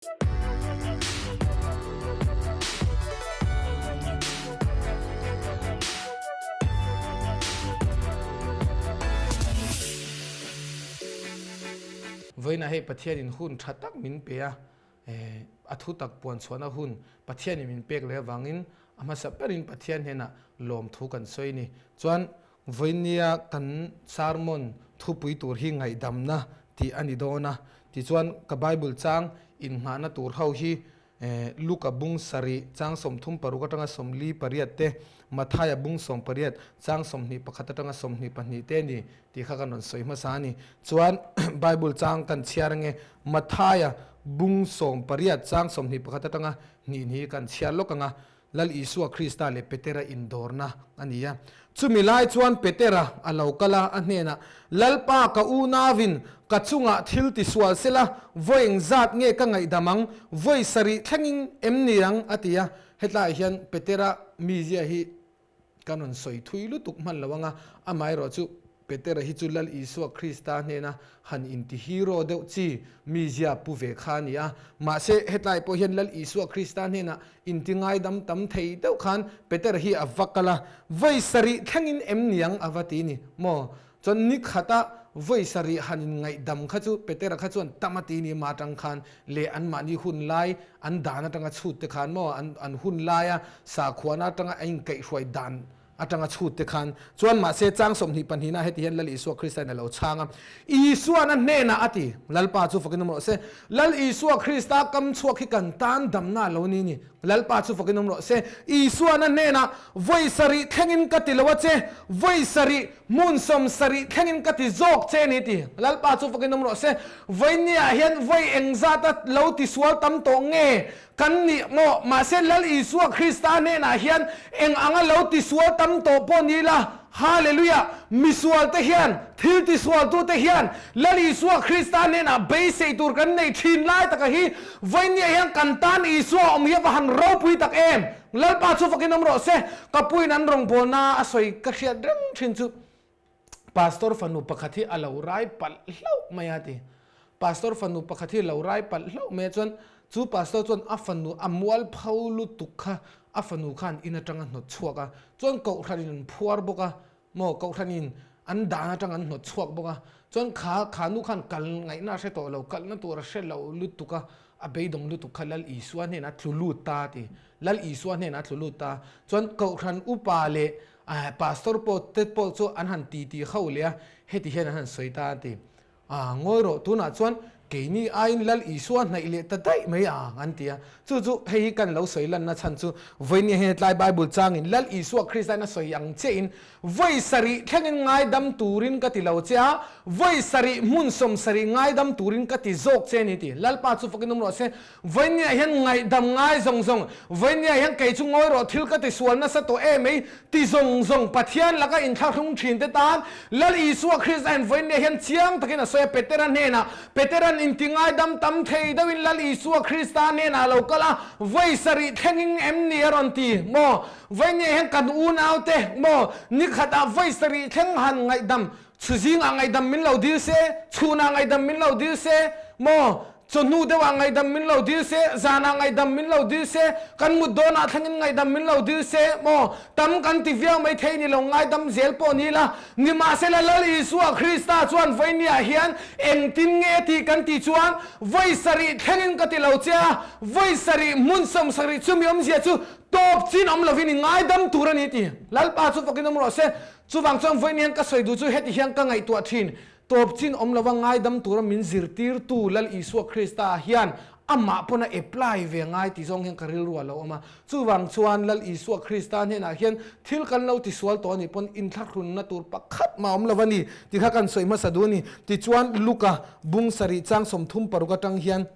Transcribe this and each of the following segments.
Vawiinah hei Pathianin hun tha tak min pe a, a thu tak puan chhuahna hun Pathianin min pek leh avangin a hmasa berin Pathian hnenah lawmthu kan sawi a ni. Chuan Vawinia kan sermon thupui tur hi ngaihdamna tih a ni dawn a, tichuan ka Bible chang innghahna tur ho hi Luka bung sarih chang 36 atanga 48 te, Mathaia bung 18 chang 21 atanga 22 te a ni tih kha kan rawn sawi hmasa a ni. Chuan Bible chang kan chhiar ange Mathaia bung 18 chang 21 atanga hnih hnih kan chhiar lawk anga Lal Isua Krista leh Petera indawrna a ni a. Chumi lai chuan Petera a lo kal a, a hnenah, Lalpa, ka unauin ka chungah thil tisual sela, vawi engzat nge ka ngaihdam ang? Vawi sarih thlengin em ni ang? a ti a. Hetlaiah hian Petera mizia hi kan rawn sawi thui lutuk hman lo ang a, amaherawhchu Petera hi chu Lal Isua Krista hnena han inti hero deuh chi mizia pu ve kha a ni a. Mahse, hetlai pawh hian Lal Isua Krista hnena inti ngaidam tam thei deuh khan Petera hi a va kal a, Vawi sarih thlengin em niang a va ti ni maw? Chuan ni khata vawi sarih han inngaihdam kha chu Petera kha chuan tam a ti ni ma atang khan leh anmahni hun lai an dan atanga chhut te khan maw an hun laia sakhuana atanga a inkaihhruai dan atanga chhut te khan chuan mahse chang 22 na heti hian Lal Isua Krista in a lo chhang a, Isuan a hnenah a ti, Lalpa chu fakin awm rawh se, Lal Isua Krista kam chhuak hi kan tan damna a lo ni ni, Lalpa chu fakin awm rawh se, Isuan a hnenah vawi sarih thlengin ka ti lo a che, vawi sarih hmun 70 thlengin ka ti zawk che ni ti, Lalpa chu fakin awm rawh se, vawinia hian vawi engzata lo tisual tam tawh nge Kan nih maw? Mahse Lal Isua Krista hnenah hian eng anga lo tisual tam tawh pawh ni la, Hallelujah! Misualte hian, thil tisualtute hian Lal Isua Krista hnenah beisei tur kan nei thin lai taka hi vawinia hian kan tan Isua awm hi a va han ropui tak em! Lalpa chu fakin awm rawh se. Ka puiin an rawngbawlna a sawi ka hriat reng thin chu Pastor fanu pakhat hi a lo rai palh hlauh mai a ti. Pastor fanu pakhat hi lo rai palh hlauh mai a chuan chu pastor chuan a fanu a mual pho lutuk kha a fanu khan in atanga hnawt chhuak a, chuan kohhran in an phuar bawk a maw kohhran in an dan atang an hnawt chhuak bawk a, chuan kha kha nu khan kal ngaihna a hre tawh lo, kalna tur a hre lo lutuk a, a beidawng lutuk kha Lal Isua hnenah a tlu lut ta a ti. Lal Isua hnenah a tlu lut ta. Chuan kohhran upa leh Pastor pawh te pawh chu an han ti ti ho leh a, heti hian an han sawi ta a ti. Aa, ngawi rawh, tunah chuan keini aiin Lal Isua hnaih leh ta daih mai ang an ti a. Chu chu hei hi kan lo sawi lanna chhan chu vawinia hian hetlai Bible changin Lal Isua Krista'n a sawi ang chiahin vawi sarih thlengin ngaidam turin ka ti lo che a, vawi sarih hmun 70 ngaidam turin ka ti zawk che a ni ti. Lalpa chu fakin awm rawh se. Vawinia hian ngaihdam ngai zawng zawng, vawinia hian kei chu ngawi rawh thil ka ti sual nasa tawh em ei ti zawng zawng Pathian laka inthlahrung thin te tan Lal Isua Krista hian vawinia hian chiang takin a sawi a, Petera hnenah, Petera'n inti ngaidam tam thei deuhin Lal Isua Krista hnenah a lo kal a, vawi sarih thlengin em ni a rawn ti maw? Vawinia hian kan unaute maw nikhatah vawi sarih thleng han ngaihdam, chhuzingah ngaihdam min lo dil se, chhunah ngaihdam min lo dil se maw? Chawhnu deuhah ngaihdam min lo dil se, zanah ngaihdam min lo dil se, kan mut dawnah thlengin ngaihdam min lo dil se maw? Tam kan ti viau mai thei ni lo, ngaidam zel pawh ni la. Nimahsela Lal Isua Krista chuan vawinia hian engtin nge tih kan tih chuan, vawi sarih thlengin ka ti lo che a, vawi sarih hmun 70 chumi awmzia chu tawp chin awm lovin i ngaidam tur a ni ti. Lalpa chu fakin awm rawh se. Chuvang chuan vawiin hian ka sawi duh chu heti hian ka ngaihtuah thin. Tawp chin awm lova ngaidam tura min zirtirtu Lal Isua Krista hian amah pawn a apply ve ngai tih zawng hian ka rilru a lo awm a. Chuvang chuan Lal Isua Krista hnenah hian thil kan lo tisual tawh a nih pawn inthlahrunna tur pakhat mah awm lo a ni tih kha kan sawi hmasa duh a ni. Tichuan Luka bung sarih chang 36 atang hian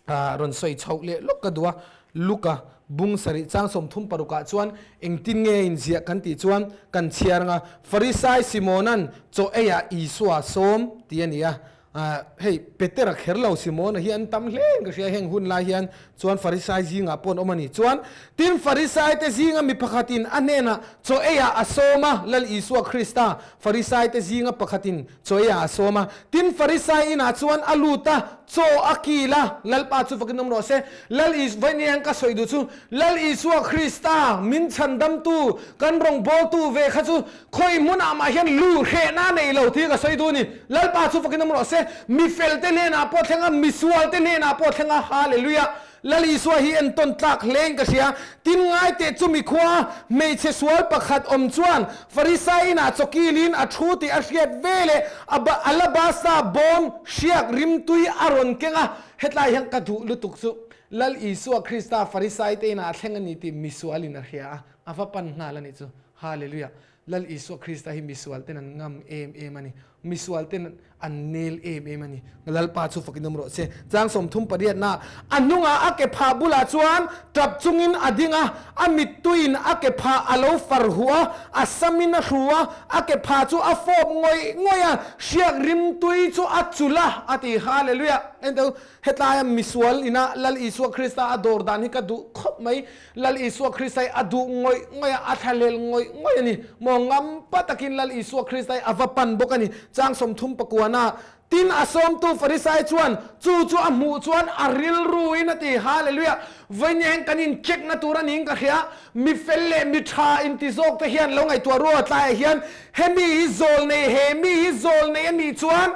rawn sawi chhoh leh lawk ka duh a, Luka bung sarih chang 36 ah chuan engtin nge inziah kan tih chuan kan chhiar ang a, Farisai Simona'n chaw eiah Isua sawm tih a ni a. Hei Petera kher lo Simona hi an tam hle in ka hria heng hun lai hian chuan Farisai zingah pawh an awm a ni. Chuan tin Farisai te zinga mi pakhatin a hnenah chaw eiah a sawm a, Lal Isua Krista Farisai te zinga pakhatin chaw eiah a sawm a. Tin Farisai inah chuan a lut a, chaw a kil a, Lalpa chu fakin awm rawh se. Lal Is vawiin hian ka sawi duh chu Lal Isua Krista min chhandamtu kan rawngbawltu ve kha chu Khawi hmunah mah hian lu hrehna a nei lo tih ka sawi duh a ni. Lalpa chu fakin awm rawh se. Mi felte hnenah pawh thleng a, mi sualte hnenah pawh thleng a. Hallelujah! Lal Isua hi entawn tlak hlein ka hria. Tin ngai teh chu mi khua hmeichhe sual pakhat awm chuan Farisai inah chawkilin a thu tih a hriat ve leh a alabasta bawm hriak rimtui a rawn keng a. Hetlai hian ka duh lutuk chu Lal Isua Krista Farisai te inah a thleng a ni tih mi sualin a hria a, a va pan nghal a nih chu. Hallelujah! Lal Isua Krista hi misual ten an ngam em em a ni. Misual ten an nel em em a ni. Lalpa chu fakin awm rawh se. Chang 38 na a hnungah a ke phah bulah chuan tap chungin a ding a, a mittuiin a ke phah a lo far huh a, a samin a hru a, a ke phah chu a fawp ngawih ngawih a, hriak rimtui chu a chulh a, a ti. Hallelujah! Enteu, hetlaia misual ina Lal Isua Krista a dawr dan hi ka duh khawp mai. Lal Isua Krista hi a duh ngawih ngawih a, a thlahlel ngawih ngawih a ni. Maw ngampa takin Lal Isua Krista hi a va pan bawk a ni. Chang 39 ah, Tin a sawmtu Farisai chuan chu chu a hmuh chuan a rilruin a ti, Hallelujah! Vawiin hian kan in check na tur a niin ka hria, mi fel leh mi tha inti zawk te hian lo ngaihtuah rual tlaiah hian hemi hi zawl nei, he mi hi zawl nei a nih chuan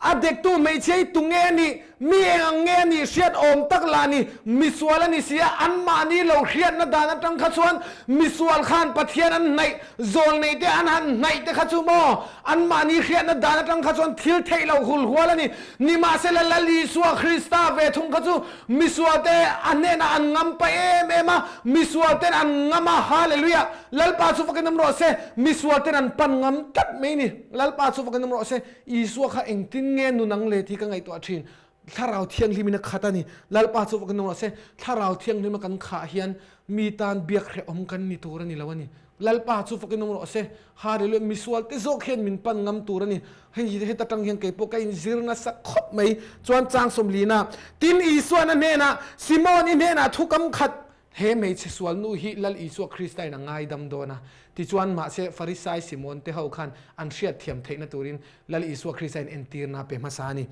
A dektu hmeichhia hi tunge a nih, mi eng ang nge a nih hriat awm tak lah ni, misual a ni si a, anmahni lo hriatna dan atang kha chuan misual khan Pathian an hnaih, zawlnei te an han hnaih te kha chu maw, anmahni hriatna dan atang kha chuan thil theih loh hul hual a ni. Nimahsela Lal Isua Krista ve thung kha chu misual te a hnenah an ngam pa em em a, misual ten an ngam a, Hallelujah! Lalpa chu fakin awm rawh se, misual ten an pan ngam tlat mai ni, Lalpa chu fakin awm rawh se. Isua kha engtin nge nun ang le tih ka ngaihtuah thin. Thlarau Thianghlimin a khat a ni. Lalpa chu va kan rawh se. Thlarau Thianghlima kan khah hian mi tan biak hrehawm kan ni tur a ni lo a ni. Lalpa chu fakin awm rawh se. Hallelujah. Misual te zawk hian min pan ngam tur a ni. Hei heta tang hian keipawh ka inzir nasa khawp mai. Chuan chang sawmlina tin Isuan a hnenah Simon i hnenah thu kam khat He hmeichhe sual nu hi Lal Isua Kristain a ngaidam dawn a, tichuan mahse Farisai Simon te ho khan an hriatthiam theihna turin Lal Isua Kristain entirna a pe hmasa a ni.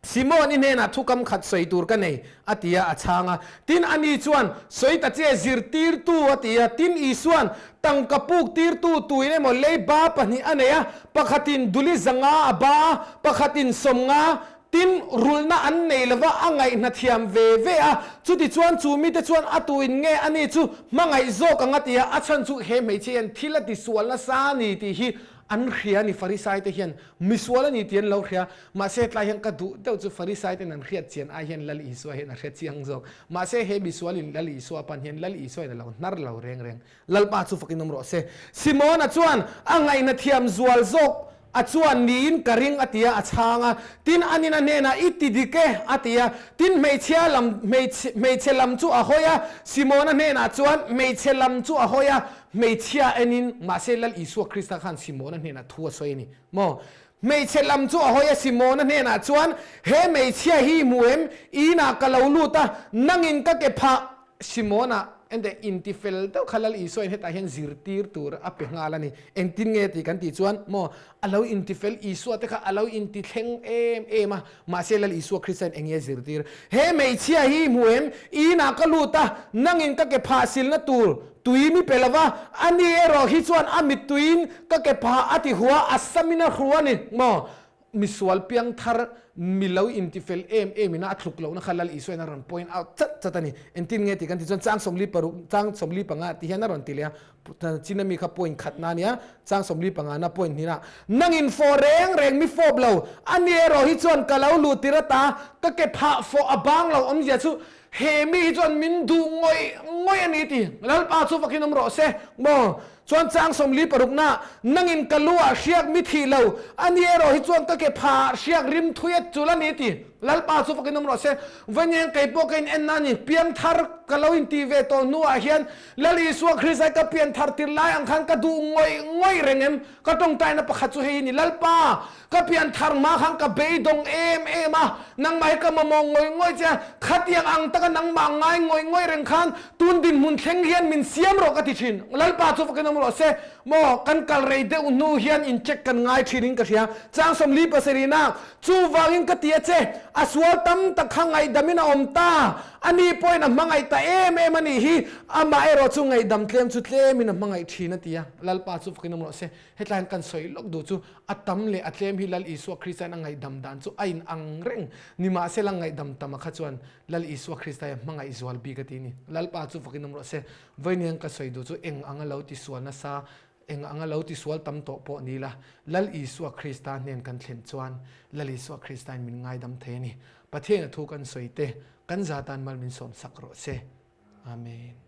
Simon i hnenah thukam khat sawi tur ka nei, a ti a, a chhang a. Tin, ani chuan, Sawi ta che, zirtirtu, a ti a. Tin, Isuan, Tangka puk tirtu tuin emaw leiba pahnih a nei a, pakhatin duli zanga a ba a, pakhatin 50, Tin, rulhna an nei lova a ngaihna thiam ve ve a, chutichuan chu mite chuan a tuin nge a ni chu hmangaih zawk ang a ti a, a chhan chu he hmeichhia hian thil a tisual nasa a ni tih hi an hria a ni, Farisai te hian misual a ni tih an lo hria, mahse tlai hian ka duh deuh chu Farisai ten an hriat chian ai hian Lal Isua hian a hre chiang zawk, mahse he misualin Lal Isua pan hian Lal Isua in a lo hnar lo reng reng. Lalpa chu fakin awm rawh se. Simona chuan a ngaihna thiam zual zawk a chuan niin ka ring a ti a, a chhang a. Tin, anin a hnenah, I ti dik e, a ti a. Tin, hmeichhia lam, hmeichhe lam chu a hawi a. Simona hnenah chuan hmeichhe lam chu a hawi a, hmeichhia enin, mahse Lal Isua Krista khan Simona hnenah thu a sawi a ni maw? Hmeichhe lam chu a hawi a, Simona hnenah chuan, He hmeichhia hi i hmu em? I inah ka lo lut a, nangin ka ke phah Simona ente intifel deuh kha Lal Isua in hetah hian zirtir tur a pe nghal a ni. Engtin nge tih kan tih chuan maw a lo intifel Isua te kha a lo intithleng em em a, mahse Lal Isua Krista in eng nge zirtir? He hmeichhia hi i hmu em? I inah ka lut a, nangin ka ke phah silna tur tui mi pe lova, ani erawh hi chuan a mittuiin ka ke phah a ti hua, a samin a hru a ni maw? Misual piangthar mi lo intifel em em ina a tluk lohna kha Lal Isua in a rawn point out chat chat a ni. Engtin nge tih kan tih chuan chang 46 chang 45 tih hian a rawn ti leh a, chin ami kha point khatna a nia, chang 45 na point hnihna. Nangin fawh reng reng mi fawp lo, a ni erawh hi chuan ka lo luh tir ata ka ke phah fawh a bang lo awmzia chu he mi hi chuan min duh ngawih ngawih a ni ti. Lalpa chu vakin awm rawh se maw? Chuan chang 46 na, Nangin ka lu ah hriak mi thih lo, a ni erawh hi chuan ka ke pha ah hriak rim thui a chul a ni ti. Lalpa chu fakin awm rawh se. Vawiin kei pawh ka in en na ni, pianthar ka lo inti ve tawh hnuah hian Lal Isua Krista ka pianthar tir lai ang khan ka duh ngawih ngawih reng em? Ka tawngtaina pakhat chu hei hi ni, Lalpa, ka pianthar hma khan ka beidawng em em a, nangmah hi ka mamawh ngawih ngawih che a, khatiang ang taka nangmah ngai ngawih ngawih reng khan tun dinhmun thleng hian min siam rawh ka ti thin. Lalpa chu fakin awm rawh se. Maw, kan kal rei deuh hnu hian in check kan ngai thin in ka hria. Chang 40 pasarihna, Chuvangin ka ti a che, a sual tam tak kha ngaihdamin a awm ta, ani pawhin a hmangaih ta em em a nih hi, amah erawh chu ngaihdam tlem chu tlemin a hmangaih thin a ti a. Lalpa chu fakin awm rawh se. Hetlai hian kan sawi lawk duh chu a tam leh a tlem hi Lal Isua Kristain a ngaihdam dan chu a inang reng. Nimahsela ngaihdam tama kha chuan Lal Isua Kristai a hmangaih zual bik a ti a ni. Lalpa chu fakin awm rawh se. Vawiin ka sawi duh chu eng anga lo tisual nasa Eng anga lo tisual tam tawh pawh ni la, Lal Isua Krista hnen kan thlen chuan Lal Isua Kristain min ngaidam thei a ni. Pathian a thu kan sawi te, kan za tan mal min sawmsak rawh se. Amen.